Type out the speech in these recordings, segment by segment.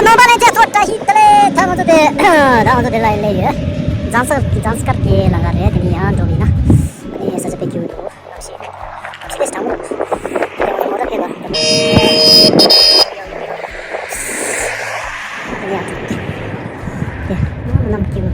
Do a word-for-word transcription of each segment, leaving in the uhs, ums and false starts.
ཨ་མ་ལེ་ཅ་ཚོ་བཀྲ་ཤིས་བདེ་ལེགས། ད་ང་ཚོ་དེ་ད་ང་ཚོ་དེ་ལ་སླེབས་ཡོད། ཛམ་སར་ཛམ་སྐར་གྱི་ལམ་ཁ་རེད། དེ་ནས་ཡང་འགྲོ་བ་ཡིན་ན་ཨ་ནི་ས་ཆ་དཔེ་སྐྱིད་པོ་འདུག་ཨ་ཤེས་ཨ་ཤེས་དྲང་མོ་འདུག་དེ་ང་ཚོ་མོ་ཊ་ཕེབས་པ་དེ་ནས་ཡང་འགྲོ་དེ་ནམ་སྐྱིད་པོ།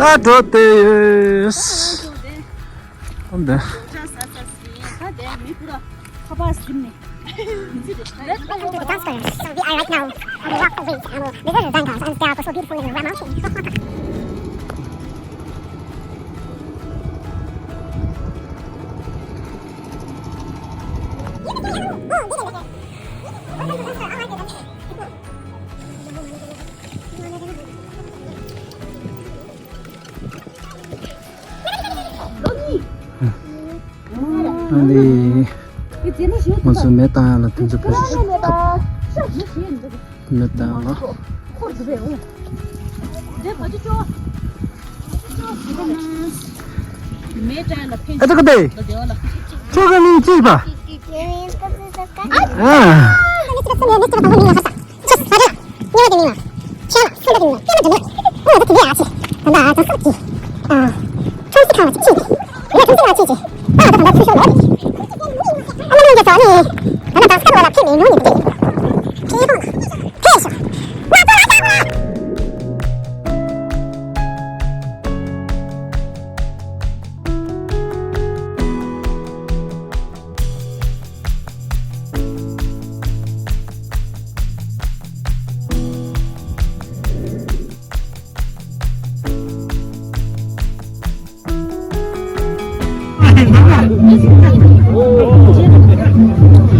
ད་འགྲོ་བསྡད་ཡོད། འདི། Welcome to the dance floor. So we are right now on the rock of Wings, and this is the dance, and they are so beautiful in the mountain. ཨ་ནི། ང་ཚོ་མེ་བཏང་ཡག་ལ་དེ་ཚོ་ཕར་ཞིག་ཐབ། མེ་བཏང་ཡག་ལ། ཨ་ཙི་ཀ་དེ། ཁྱོད་ཀ་མིང་ཅི་པ། ཨ།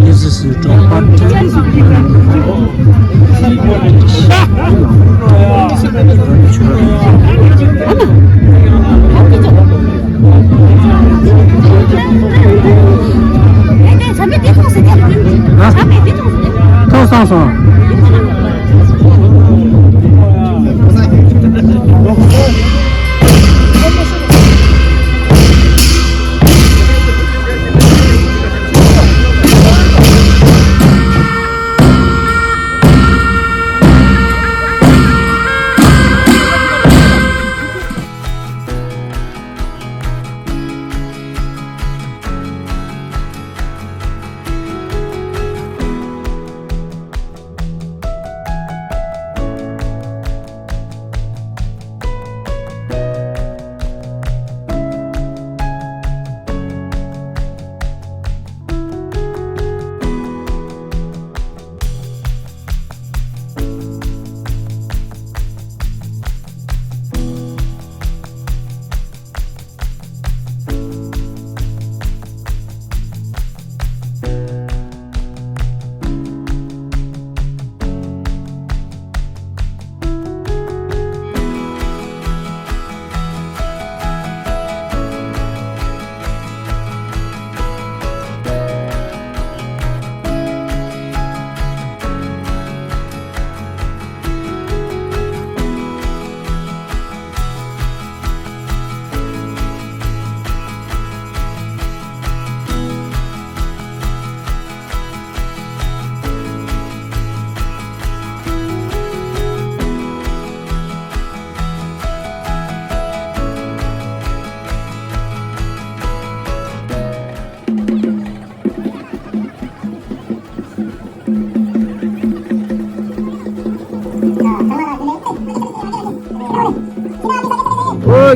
This is a drone park. ཐོག་སོང་སོང་།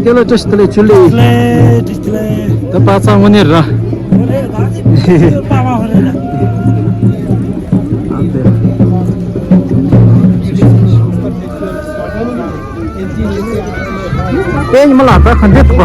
དེ་ལ་བཀྲ་ཤིས་བདེ་ལེགས་ཆུ་ལེ། ད་པ་ཚང་དངོས་གནས་ར། ཨེ་ཉི་མ་ལགས་ད་ག་འདྲས་འདུག་པ།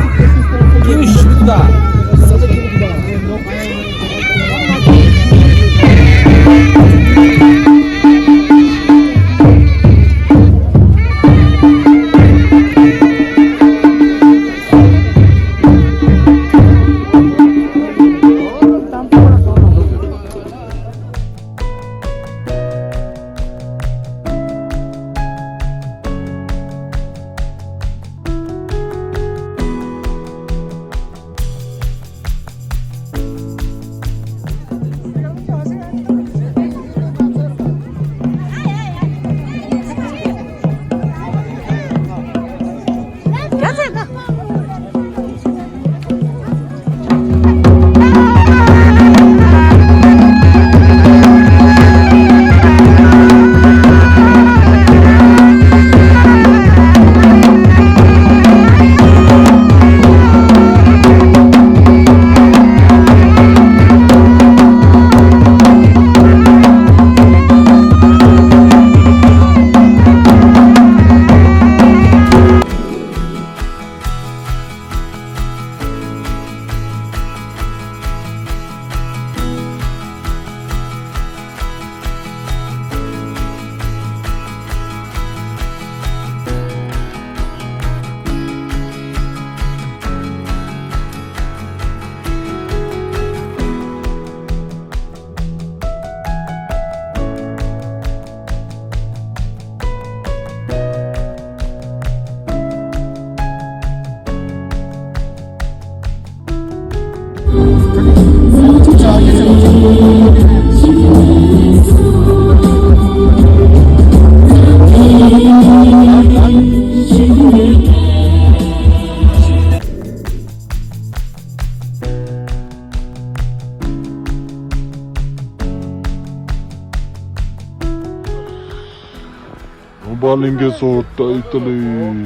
ནང་པ་གླིང་གེ་ཚོ་ཏ་ཨི་ཏ་ལི་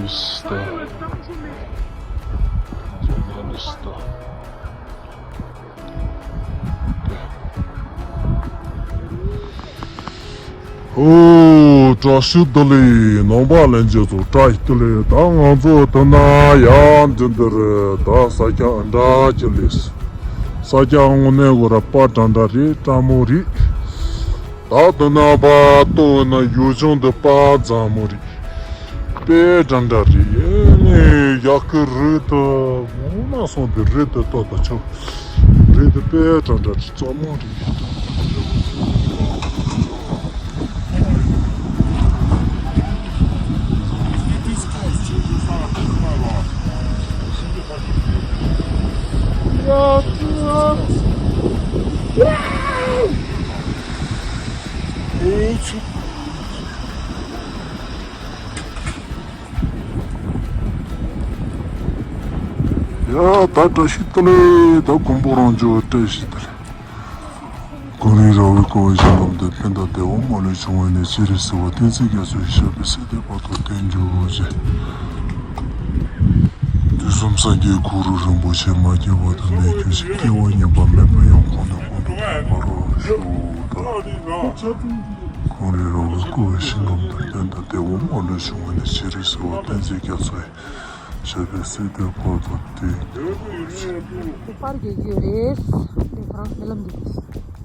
སི་ཏ། ཚོ་ཏ་ལི་སི་ཏ། ཨོ། བཀྲ་ཤིས་བདེ་ལེགས། ནང་པ་ལྷན་རྒྱས་ཚོ་བཀྲ་ཤིས་བདེ་ལེགས། ད་ང་ཚོ་དེ་ན་ཡང་འདི་འདིར་ད་ས་ཆ་འདྲ་ཅིག་ལས། ས་ཆ་དངོས་གནས་གོ་ར་པ་འདྲ་འདྲ་རེད། བཀྲ་མོ་རེད། ད་དེ་ན་པ་ལྟོས་ན་ཡུལ་ལྗོངས་འདི་པ་མཛངས་མོ་རེད། དཔེ་འདྲ་འདྲ་རེད། ཨེ་ནས་ཡག་གི་རེད་དོ། འོ་ན་སོང་དེ་རེད་དོ། ལྟོས་ད་ཆོག་རེད་དོ། དཔེ་འདྲ་འདྲ་རེད། མཛངས་མོ་རེད། ཡ་ད་བཀྲ་ཤིས་བདེ་ལེགས། ད་མགོན་པོ་རང་བྱོན་བཀྲ་ཤིས་བདེ་ལེགས། ཀུན་རིག་ར་བས་བསྐོར་བའི་ཞིང་ཁམས་འདིར། ཕན་དང་བདེ་བ་མ་ལུས་འབྱུང་བའི་གནས། སྤྱན་རས་གཟིགས་དབང་བསྟན་འཛིན་རྒྱ་མཚོ་ཡི། ཞབས་པད་སྲིད་མཐའི་བར་དུ་བརྟན་གྱུར་ཅིག་དུས་གསུམ་སངས་རྒྱས་གུ་རུ་རིན་པོ་ཆེ། མ་སྐྱེས་པ་དང་མ་སྐྱེས་ཤིང་། སྐྱེ་བ་ངེས་པ་མེད་པའི་ཡང་དག་པར་རྫོགས་པར་ཤོག་ཀུན་རིག་ར་བས་བསྐོར་བའི་ཞིང་ཁམས་འདིར། ཕན་དང་བདེ་བ་མ་ལུས་འབྱུང་བའི་གནས། སྤྱན་རས་གཟིགས་དབང་བསྟན་འཛིན་རྒྱ་མཚོ་ཡི། ཞབས་པད་སྲིད་མཐའི་བར་དུ་བརྟན་གྱུར་ཅིག་དེ་པར་རྒྱག་རྒྱུ་རེད། དེ་ཁོ་རང་སྨོན་ལམ་འདེབས་ཀྱི།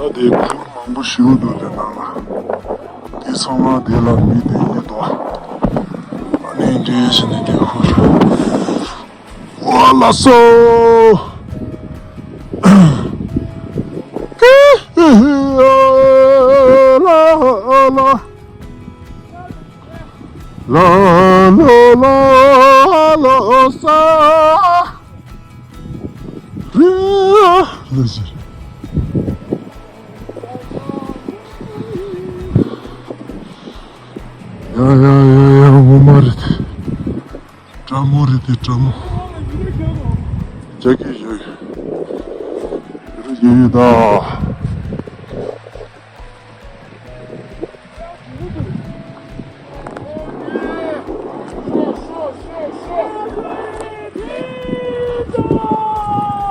ཨ་དེ་བོད་མང་པོ་ཞིག་འདུག་དེ་ནང་ལ། དེ་ཚང་མ་དེ་ལ་མི་དེ་ཡིན་དོ། ཨ་ནི་འདྲེ་ཞིག་ནི་དེ་ཧུ། ཨོ་ལ་སོ། ལ་ལ་ལ་ལ་ལ་ས། རེད་ལ་ཟེར། ཡ་ཡ་ཡ་ཡ། ངོ་མ་རེད། བཀྲ་ མོ་རེད་དེ་དྲ་མོ། རྒྱ་སྐད་ཡོད། རེད་ཡོད་ཡོད་ད།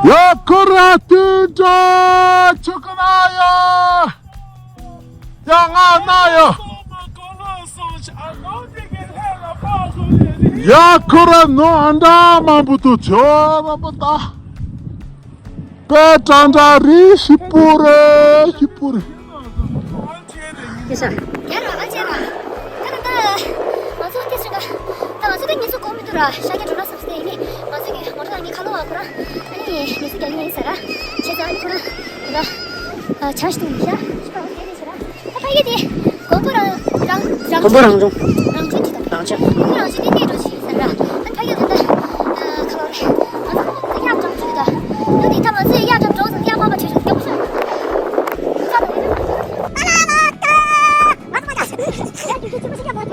ཡ་ཁོ་ར་ཏུན་ཏྲ་ཆུ་ཁ་ན་ཡ། ཡ་ང་ན་ཡ། ཡ་ཁོ་ར་ནོ་ཨ་འདྲ་མང་པོ་ཏུ་ཆོ་ར་པ་ཏ། པེ་ཏྲ་འདྲ་རི་ཤི་པུ་རེ་ཤི་པུ་རེ། ཡེ་ཤ། ཡ་ར་ཨ་ཅེ་ར། ད་ད་ད། ང་ཚོ་ཏེ་སུ་ག་ད་ང་ཚོ་ཏེ་ཉི་ཚོ་གོ་མི་འདུག་ར། ཤ་རྒྱ་འགྲོ་ན་བསམ་སྟེ་ཡིན་ནི། ང་ཚོ་གི་མོ་ཊ་ནང་གི་ཁ་ལོ་བ་ཁོ་ར། ཨ་ནི་ཉི་ཚོ་རྒྱ་ལི་ཡིན་ས་ར། བྱས་ཙང་ཨ་ནི་ཁོ་ར། ད་ད། ཆ་ཞིག་ཏུ་ཡིན་ཤ། ད་ཕ་གི་དེ། མགོན་པོ་རང་རང་རང་མགོན་པོ་རང་བྱུང་། རང་བྱུང་ཅི་དང་། རང་བྱུང་། མགོན་པོ་རང་བྱུང་དེ་གནས་འགྲོ་ཞིག་ཟེར་ར། ཨ་ཕ་གི་ད་ལྟ་ཁ་ལོ་རེད། ང་ཚོ་གཡག་འགྲམ་བྱུང་ད། ད་དེ་ད་ང་ཚོས་གཡག་འགྲམ་འགྲོ་ཙང་གཡག་མ་པ་བྱོས་ཤོག་སྐྱོ་པོ་ཤོག་པི་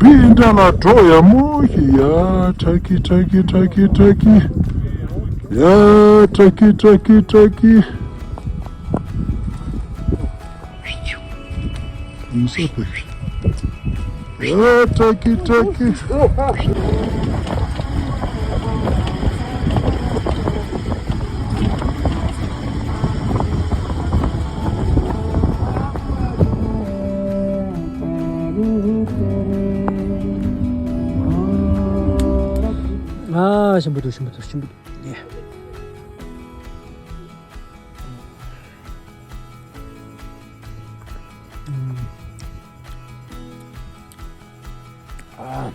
ཨིན་ཏྲ་ལ་གྲོགས་ཡག་མོ་ཞིག་ཡ། ཁྲ་ཁི་ཁྲ་ཁི་ཁྲ་ཁི་ཁྲ་ཁི། ཡ་ཁྲ་ཁི་ཁྲ་ཁི་ཁྲ་ཁི། ཡིན་ས་པས། ཨ་ཏྲ་ཀི་ཏྲ་ཀི། ཨ་ཞིམ་པོ་འདུག་ཞིམ་པོ་འདུག་ཞིམ་པོ་འདུག་ཡེ། ཨ་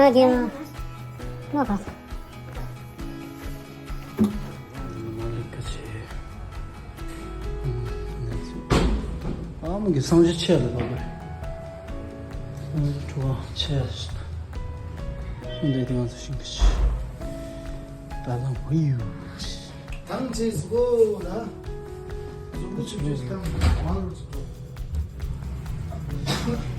རྒན། ཁོང་གི་སངས་རྒྱས་ཆེ་ལ་ལོག་པས། སངས་རྒྱས་ཁྲོ་བོ་ཆེ་ཞིག་འདི་དེ་ང་ཚོ་ཤིང་གི་ཤི། ད་ལམ་བུ་ཡུ། ཐང་ཆེ་སྒོ་ལ། ཟུར་ཆུ་ཆུ་སྐམ་མང་རུ་ཆུ།